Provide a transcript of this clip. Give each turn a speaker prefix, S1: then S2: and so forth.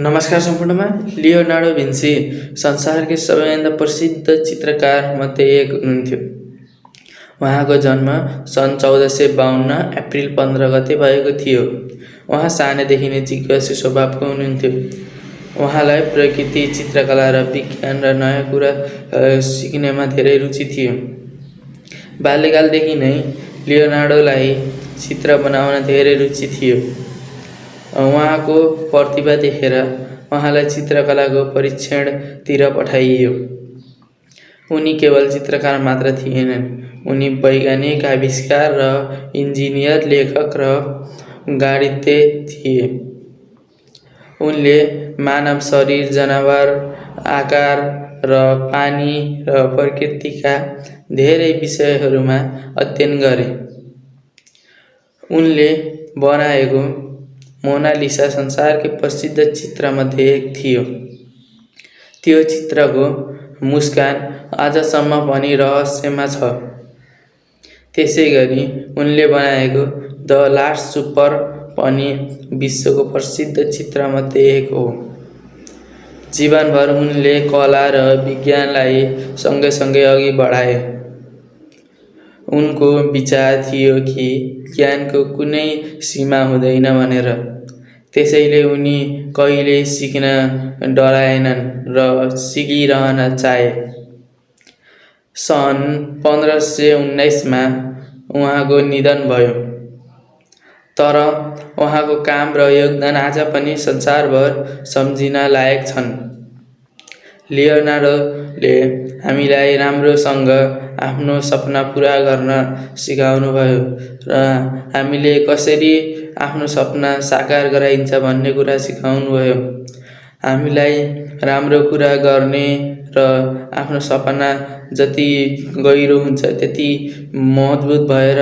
S1: नमस्कार सम्पूर्णमा। Leonardo Vinci संसारकै सबैभन्दा प्रसिद्ध चित्रकार मध्ये एक हुनुहुन्थ्यो। उहाँको जन्म सन् 1452 अप्रिल 15 गते भएको थियो। उहाँ सानैदेखि नै जिज्ञासु स्वभावको हुनुहुन्थ्यो। उहाँलाई प्रकृति, चित्रकला र विज्ञान र नयाँ कुरा सिक्नेमा धेरै रुचि थियो। बाल्यकालदेखि नै लियोनार्डोलाई चित्र बनाउन धेरै रुचि थियो। उहाँको प्रतिभा देखेर उहाँलाई चित्रकलाको परीक्षणतिर पठाइयो। उनी केवल चित्रकार मात्र थिएनन्, उनी वैज्ञानिक, आविष्कार र इन्जिनियर, लेखक र गणितज्ञ थिए। उनले मानव शरीर, जनावर, आकार र पानी र प्रकृतिका धेरै विषयहरूमा अध्ययन गरे। उनले बनाएको मोनालिसा संसारकै प्रसिद्ध चित्रमध्ये एक थियो। त्यो चित्रको मुस्कान आजसम्म पनि रहस्यमा छ। त्यसैगरी उनले बनाएको द लास्ट सुपर पनि विश्वको प्रसिद्ध चित्रमध्ये एक हो। जीवनभर उनले कला र विज्ञानलाई सँगसँगै अघि बढाए। उनको विचार थियो कि ज्ञानको कुनै सीमा हुँदैन भनेर। त्यसैले उनी कहिल्यै सिक्न डराएनन् र सिकिरहन चाहे। सन् 1519 मा उहाँको निधन भयो। तर उहाँको काम र योगदान आज पनि संसारभर सम्झिन लायक छन्। लियोनार्डोले हामीलाई राम्रोसँग आफ्नो सपना पूरा गर्न सिकाउनुभयो र हामीले कसरी आफ्नो सपना साकार गराइन्छ भन्ने कुरा सिकाउनुभयो। हामीलाई राम्रो कुरा गर्ने र आफ्नो सपना जति गहिरो हुन्छ त्यति मजबुत भएर